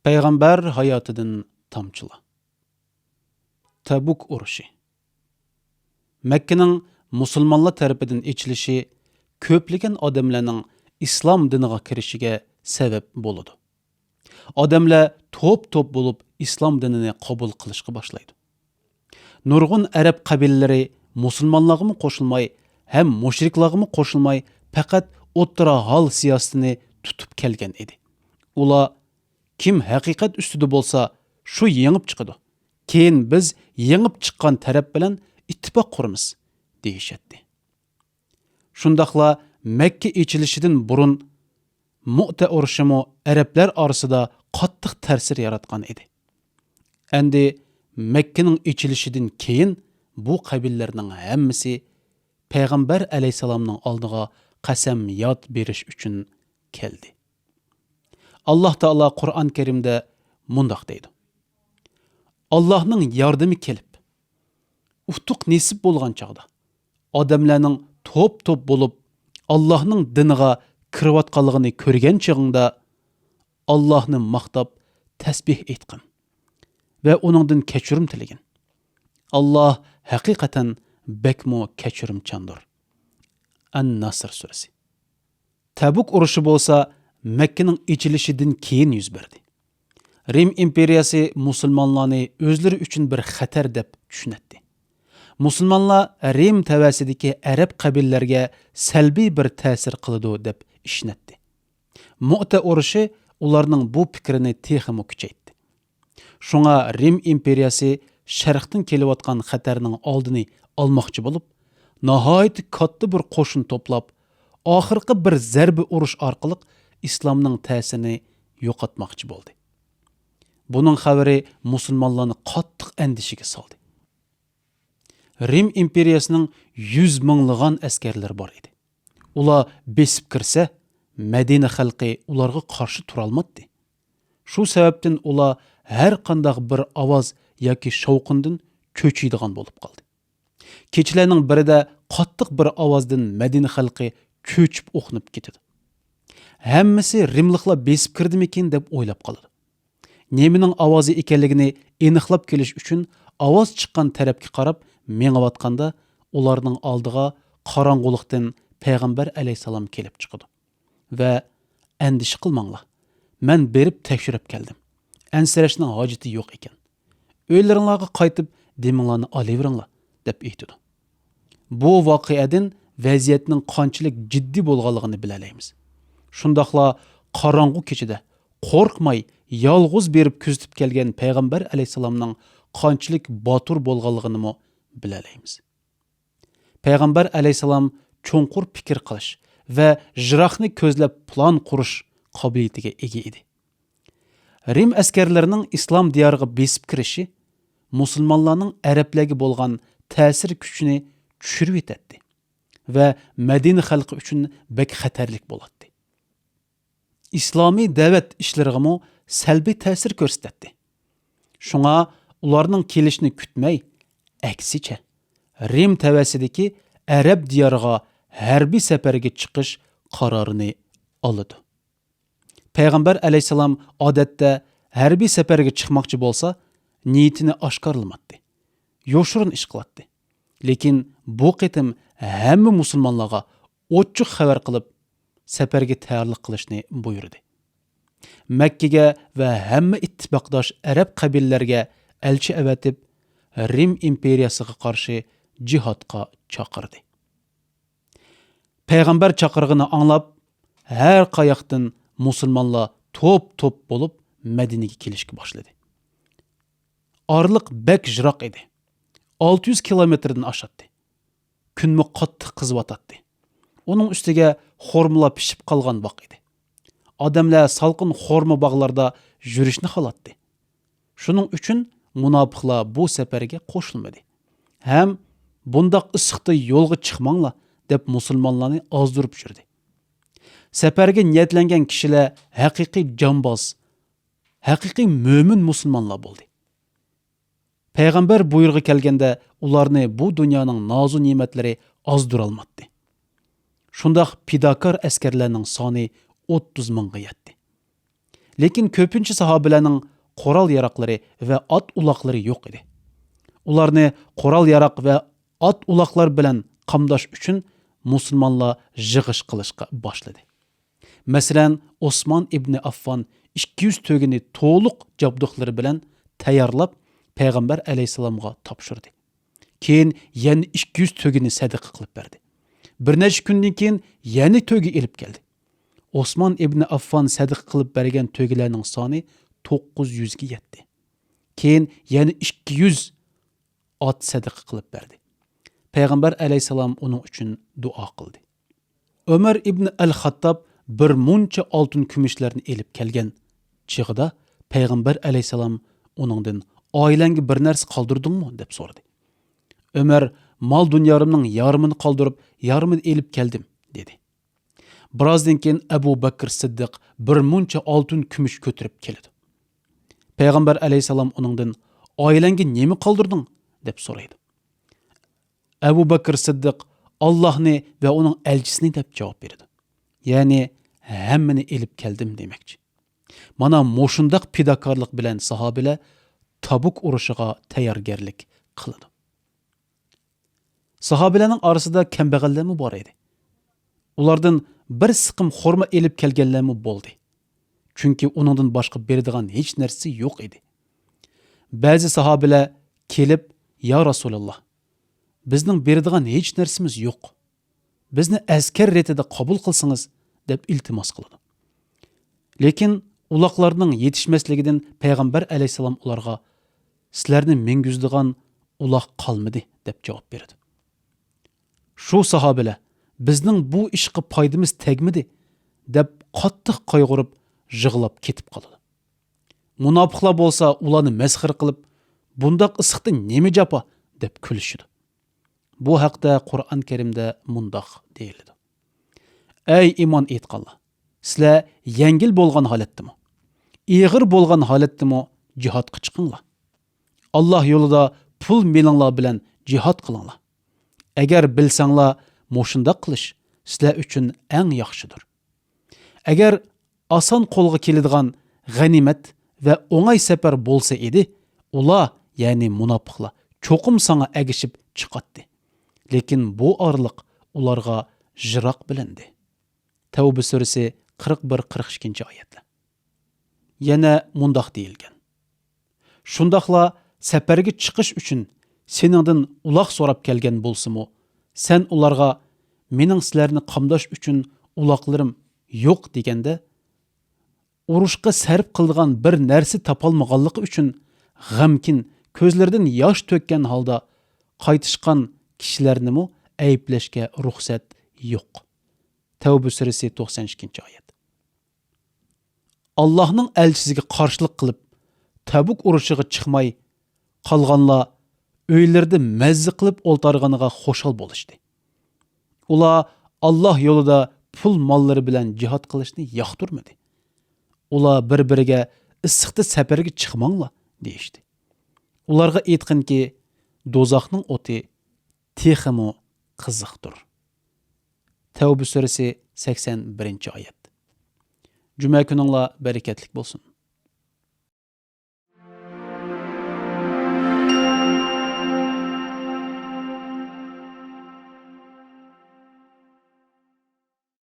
Payg'ambar hayotidan tomchilar. Tabuk urushi. Makkaning musulmonlar tarafidan ochilishi ko'plagan odamlarning islom diniga kirishiga sabab bo'ladi. Odamlar to'p-to'p bo'lib islom dinini qabul qilishga boshlaydi. Nurg'un arab qabilalari musulmonlarga qo'shilmay, ham mushriklarga qo'shilmay, faqat o'ttira hol siyosatini tutib kelgan edi. Ular kim haqiqat ustida bo'lsa, shu yengib chiqadi. Keyin biz yengib chiqqan taraf bilan ittifoq quramiz, deyishatdi. Shundaqla Makka echilishidan burun Mu'ta urushimi arablar orasida qattiq ta'sir yaratgan edi. Endi Makkaning echilishidan keyin bu qabillarning hammasi payg'ambar alayhissalomning oldiga qasam yod berish uchun keldi. Alloh taolo Qur'on Karimda mundoq deydi: Allohning yordami kelib, utuq nasib bo'lgan chog'da odamlarning to'p-to'p bo'lib Allohning diniga kirayotganligini ko'rgan chog'ingda Allohni maqtab tasbih aytqin va uningdan kechirim tilagin. Alloh haqiqatan bakmu kechirimchandir. An-Nasr surasi. Tabuk urushi bo'lsa Makkaning echilishidan keyin yuz berdi. Rim imperiyasi musulmonlarni o'zlari uchun bir xatar deb tushunatdi. Musulmonlar Rim tavasidagi arab qabilalariga salbiy bir ta'sir qiladi deb ishonatdi. Mu'ta urushi ularning bu fikrini texmi kuchaytdi. Shunga Rim imperiyasi sharqdan kelayotgan xatarning oldini olmoqchi bo'lib, nihoyat katta bir qo'shin to'plab, oxirgi bir zarba urush orqali islomning ta'sirini yo'qotmoqchi bo'ldi. Buning xabari musulmonlarni qattiq andishiga soldi. Rim imperiyasining 100 minglagan askarlari bor edi. Ular besib kirsa, Madina xalqi ularga qarshi turolmadi. Shu sababdan ular har qanday bir ovoz yoki shovqindan cho'chiydigan bo'lib qoldi. Kechalarning birida qattiq bir ovozdan Madina xalqi cho'chib o'qinib ketadi. Hammasi rimliklar besib kirdimikin deb o'ylab qoladi. Nemining ovozi ekanligini aniqlab kelish uchun ovoz chiqqan tarafga qarab mengayotganda ularning oldiga qorong'ulikdan payg'ambar alayhissalom kelib chiqadi va andisha qilmanglar, man berib tekshirib keldim, ansirashning hojati yo'q ekan, uylaringlarga qaytib deminglarni olaveringlar deb aytadi. Bu voqeadan vaziyatning qanchalik jiddiy bo'lganligini bilalaymiz. Shundoqla qorong'u kechada qo'rqmay yolg'iz berib kuzatib kelgan payg'ambar alayhissalomning qanchalik botur bo'lganligini bilalaymiz. Payg'ambar alayhissalom cho'nqur fikr qilish va jiroqni ko'zlab plan qurish qobiliyatiga ega edi. Rim askarlarining islom diyoriga besib kirishi musulmonlarning arablarga bo'lgan ta'sir kuchini tushirib etadi va Madina xalqi uchun bek xatarlik bo'ladi. Islomiy da'vat ishlariga salbiy ta'sir ko'rsatdi. Shunga ularning kelishini kutmay, aksicha Rim tavasidagi arab diyoriga harbiy safarga chiqish qarorini oladi. Payg'ambar alayhissalom odatda harbiy safarga chiqmoqchi bo'lsa, niyatini oshkorlamadi. Yoshirin ish qiladi. Lekin bu qitim hamma musulmonlarga ochiq xabar qilib, safarga tayyorlik qilishni buyurdi. Makkaga va hamma ittifoqdosh arab qabilalariga elchi avatib, Rim imperiyasiga qarshi jihodga chaqirdi. Payg'ambar chaqirig'ini anglab, har qayoqdan musulmonlar to'p-to'p bo'lib Madinaga kelishga boshladi. Orliq bak jiroq edi. 600 kilometrdan oshadi. Kunmi qattiq qizivatadi. Uning ustiga xormalar pishib qolgan vaqt edi. Odamlar salqin xorma bog'larda yurishni xohlatdi. Shuning uchun munofiqlar bu safarga qo'shilmadi. Ham bundaq issiqda yo'lga chiqmanglar deb musulmonlarni ozdirib yurdi. Safarga niyatlangan kishilar haqiqiy jonboz, haqiqiy mo'min musulmonlar bo'ldi. Payg'ambar buyrug'i kelganda ularni bu dunyoning nozu ne'matlari ozdirolmadi. Shundoq fidokor askarlarning soni 30 mingga yetdi. Lekin ko'pincha sahobalarning qurol yaroqlari va ot uloqlari yo'q edi. Ularni qurol yaroq va ot uloqlar bilan qamdash uchun musulmonlar yig'ish qilishga boshladi. Masalan, Osmon ibn Affon 200 tugini to'liq jabduqlari bilan tayyorlab payg'ambar alayhissalomga topshirdi. Keyin yana 200 tugini sadaqa qilib berdi. Bir necha kundan keyin yana tugi ilib keldi. Osmon ibn Affon sadaqa qilib bergan tugilarning soni 900 ga yetdi. Keyin yana 200 ot sadaqa qilib berdi. Payg'ambar alayhissalom uning uchun duo qildi. Umar ibn al-Xattob bir muncha oltin kumushlarni elib kelgan chig'ida payg'ambar alayhissalom uningdan oilangga bir narsa qoldirdingmi deb so'radi. Umar mol dunyorimning yarmini qoldirib, yarmini elib keldim dedi. Birozdan keyin Abu Bakr Siddiq bir muncha oltin kumush ko'tarib keldi. Payg'ambar alayhissalom uningdan oilangga nima qoldirding deb so'raydi. Abu Bakr Siddiq Allohni va uning elchisini deb javob berdi. Ya'ni hammani elib keldim demakchi. Mana mo'shundaq fidokorlik bilan sahobalar Tabuk urushiga tayyorgarlik qiladi. Sahobalarning orasida kambag'allarmi bor edi. Ulardan bir siqim xurma elib kelganlarmi bo'ldi. Chunki uningdan boshqa beradigan hech narsa yo'q edi. Ba'zi sahobalar kelib, "Ya Rasululloh, bizning beradigan hech narsamiz yo'q. Bizni askar retida qabul qilsangiz" deb iltimos qiladi. Lekin uloqlarning yetishmasligidan payg'ambar alayhissalom ularga sizlarni mingizdigan uloq qolmadi deb javob berdi. Shu sahobalar bizning bu ishga foydamiz tegmidi deb qattiq qayg'urib yig'lab ketib qoladi. Munofiqlar bo'lsa ularni masxara qilib, bundoq issiqda nima jafo deb kulishadi. Bu haqda Qur'on Karimda mundoq deyiladi. Ey iymon etganlar, sizlar yengil bo'lgan holatdimi, ig'ir bo'lgan holatdimi jihodga chiqinglar. Alloh yo'lida pul melinglar bilan jihod qilinglar. Agar bilsanglar, mo'shundoq qilish sizlar uchun eng yaxshidir. Agar oson qo'lga keladigan g'animat va o'ng'ay safar bo'lsa edi, ular, ya'ni munofiqlar cho'qim sanga agishib chiqatdi. Lekin bu orliq ularga jiroq bilindi. Tavba surasi 41-42 oyatlar. Yana mundoq deyilgan. Shundoqla safarga chiqish uchun seningdan uloq so'rab kelgan bo'lsa-mu, sen ularga mening sizlarni qamdash uchun uloqlarim yo'q deganda, urushga sarf qilgan bir narsa topolmaganligi uchun g'amkin, ko'zlaridan yosh to'kkan holda qaytishgan kishilarnimi ayblashga ruxsat yo'q. Tavba surasi 92-oyat. Allohning elchisiga qarshilik qilib, Tabuk urushiga chiqmay qolganlar uylarida mazza qilib o'ltirganiga xushal bo'lishdi. Ular Alloh yo'lida pul mollari bilan jihad qilishni yoqtirmadi. Ular bir-biriga issiqda safarga chiqmanglar deyishdi. Ularga aytqinki, do'zaxning o'ti texmu qiziqdir. Tavba surasi 81-oyat. Juma kuninglar barakatlik bo'lsin.